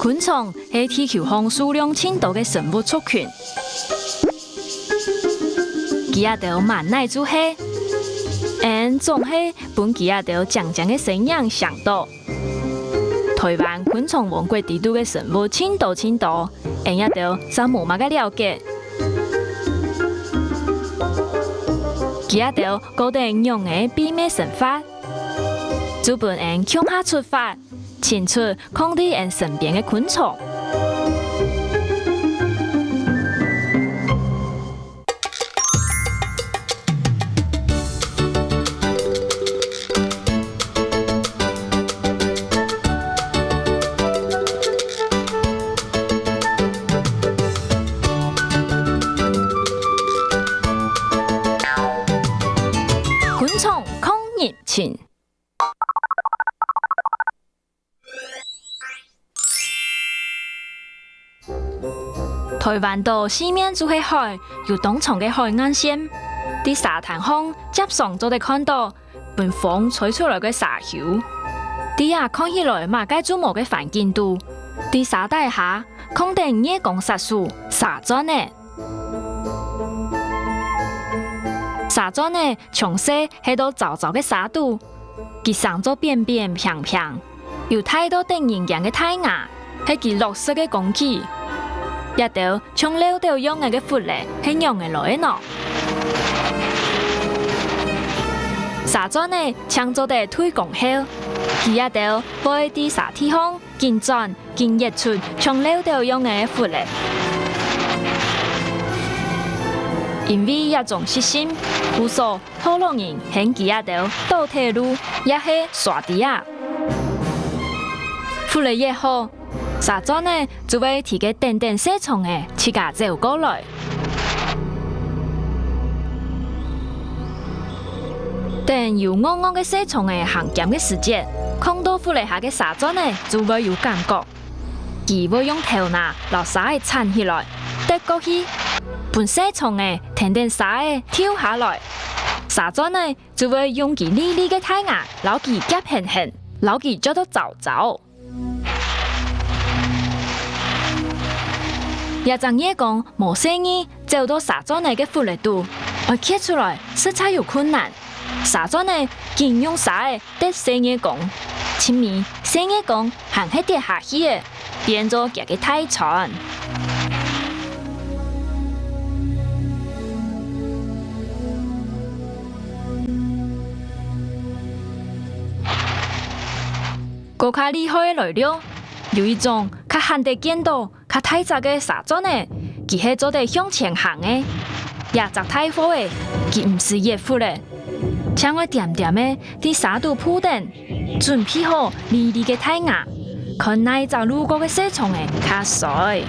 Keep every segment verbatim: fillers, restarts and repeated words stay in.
昆蟲係地球項數量盡多个生物族群。佢兜滿哪就係，𠊎總係分佢兜靚靚个身影唌著。臺灣昆蟲王國裡肚个生物盡多盡多，𠊎兜嗄無麼个了解。佢兜過等仰仔祕密生活，就分𠊎共下出發， 尋出囥在𠊎身邊个昆蟲。昆蟲囥入侵。 臺灣島四面就係海，有當長个海岸線。在沙灘項輒常做得看著分風吹出來个沙丘。在這看起來麼个就無个環境肚，在沙底下囥等月光殺手沙鑽仔。 沙鑽仔從細歇到燥燥个沙肚，佢生做扁扁平平，有大到得人驚个大牙，係佢掠食个工具。這兜像漏斗樣仔个窟仔係仰仔來个呢？沙鑽仔淨做得對光後，佢這兜會在沙地項 緊鑽、緊挖出像漏斗樣个窟仔。因為這種習性，故所學老人喊佢這兜倒退路，也係沙豬仔。窟仔挖好，沙鑽仔就會在該等等細蟲仔自家走過來。 等有戇戇个細蟲仔行兼个時節，囥到窟仔下个沙鑽仔就會有感覺。佢會用頭那摎沙仔輾起來，擲過去，分細蟲仔跈等沙仔跳下來。沙鑽仔就會用佢利利个大牙摎佢夾絚絚，摎佢捉到燥燥。 這隻月光無細義走到沙鑽仔个窟仔肚，愛蹶出來實在有困難。沙鑽仔緊用沙仔擲細月光，盡尾細月光還係跌下去了，變做厥个大餐。 過較厲害个來了，有一種較罕得見著、較大隻个沙鑽仔，佢係做得向前行个。這隻大貨仔，佢毋使挖窟仔，淨愛恬恬仔在沙肚鋪等，準備好利利个大牙，看哪隻路過个細蟲仔較衰。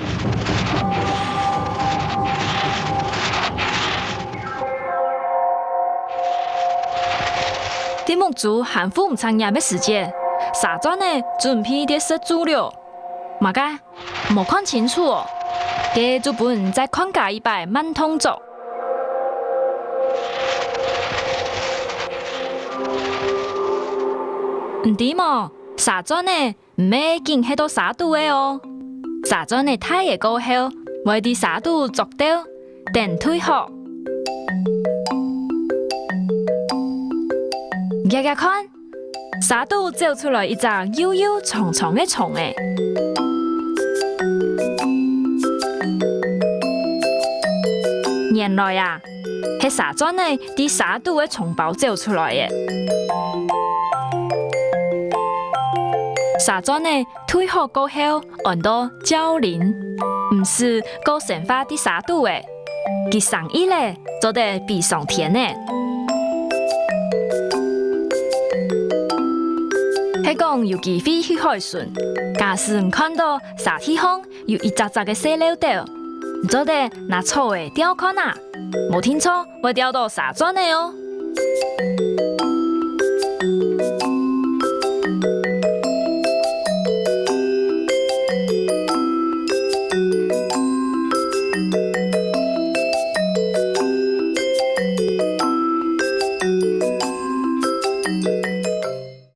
在目珠還赴毋著眼个時節，沙鑽仔準備在食晝了。麼个？無看清楚哦！該就分你再看加一擺慢動作。你知無？沙鑽仔 毋係緊歇到沙肚个哦。沙鑽仔大了過後，會在沙肚作竇，等退殼。遽遽看，沙肚走出來一隻幼幼長長个蟲仔。原來啊， 係沙鑽仔在沙肚个蟲胞走出來个。沙鑽仔退殼過後，安到照鱗，毋使過生活在沙肚个，佢生意咧做得飛上天呢。係講有機會去海脣，假使你看著沙地項 有一隻隻个細漏斗，你做得拿草仔釣看啊，無定著會釣著沙鑽仔哦。